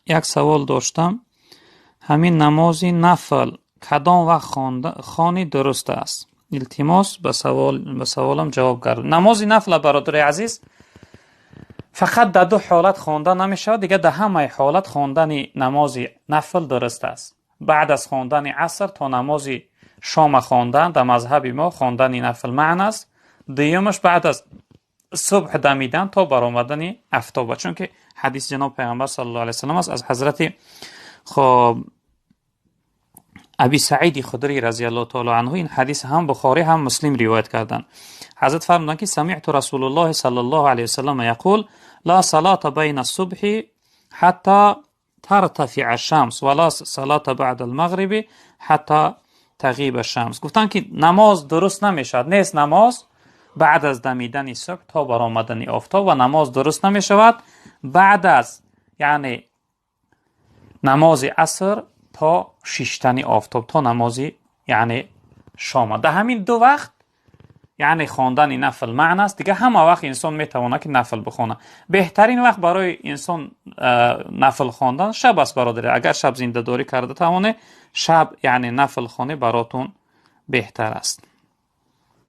Як савол доштам. Ҳамин намози нафл кадом вақт хони дуруст аст? Илтимос, ба саволам ҷавоб гардонед. Намози нафла, бародари азиз, фақат дар ду ҳолат хонда намешавад, дигар дар ҳамаи ҳолат хондани намози нафл дуруст аст. Баъд аз хондани аср то намози шома хондан, дар мазҳаби мо хондани нафл манъ аст. Дуюмаш, баъд аз субҳ дамидан то баромадани афтоба, чунки ҳадиси ҷаноб Пайғамбар саллаллоҳу алайҳи васаллам аст аз ҳазрати, хоб, Аби Саиди Худрӣ разияллоҳу таоло анҳу. Ин ҳадис ҳам Бухорӣ, ҳам Муслим ривоят карданд. Ҳазрат фармуданд, ки самиъту Расулуллоҳи саллаллоҳу алайҳи васаллам яқул: ла салата байна субҳи ҳатта тартафиа шамс ва ла салата баъда алмағриби ҳатта тағиба шамс. Гуфтанд, ки намоз дуруст намешавад, нест намоз баъд аз дамидани субҳ то баромадани офтоб ва намоз дуруст намешавад баъд аз, яъне, намози аср то шиштани офтоб, то намози, яъне, шома. Дар ҳамин ду вақт, яъне, хондани нафл манъ аст. Дигар ҳама вақт инсон метавонад, ки нафл бихонад. Беҳтарин вақт барои инсон нафл хондан шаб аст, бародари. Агар шаб зиндадорӣ карда тавонед, шаб, яъне, нафл хонӣ баротун беҳтар аст.